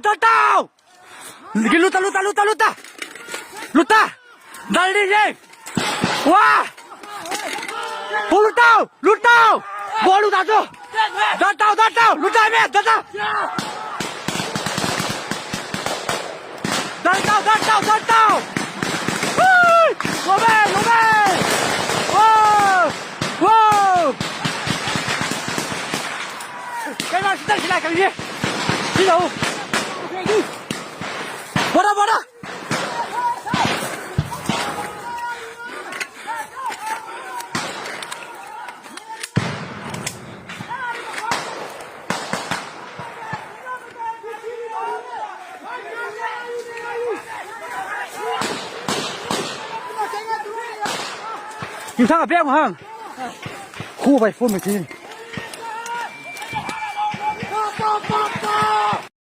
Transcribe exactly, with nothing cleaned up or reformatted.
ꯇꯥꯎ! ꯂꯨꯇ, ꯂꯨꯇ, ꯂꯨꯇ, ꯂꯨꯇ! ꯂꯨꯇ! ꯗꯜꯗꯤ ꯌꯦ! ꯋꯥ! ꯄꯨ ꯂꯨꯇꯥꯎ! ꯂꯨꯇꯥꯎ! ꯕꯣꯜ ꯂꯨꯇꯥꯁꯨ! ꯗꯜ ꯇꯥꯎ, ꯗꯜ ꯇꯥꯎ! ꯂꯨꯇꯥ ꯃꯦ, ꯗꯜ ꯇꯥꯎ! ꯗꯜ ꯇꯥꯎ, ꯗꯜ ꯇꯥꯎ, ꯗꯜ ꯇꯥꯎ! ꯍꯨꯏ! ꯂꯣꯃꯦ, ꯂꯣꯃꯦ! ꯋꯥ! ꯋꯥ! ꯀꯩꯅꯣ ꯁꯤ ꯇꯧꯁꯤ ꯂꯥꯛꯀꯅꯤ꯫ ꯁꯤ ꯂꯥꯛꯎ꯫ ꯕꯣꯔꯥ, ꯕꯣꯔꯥ꯫ Yung thang abe ang hang. Khu bai phone mai thi.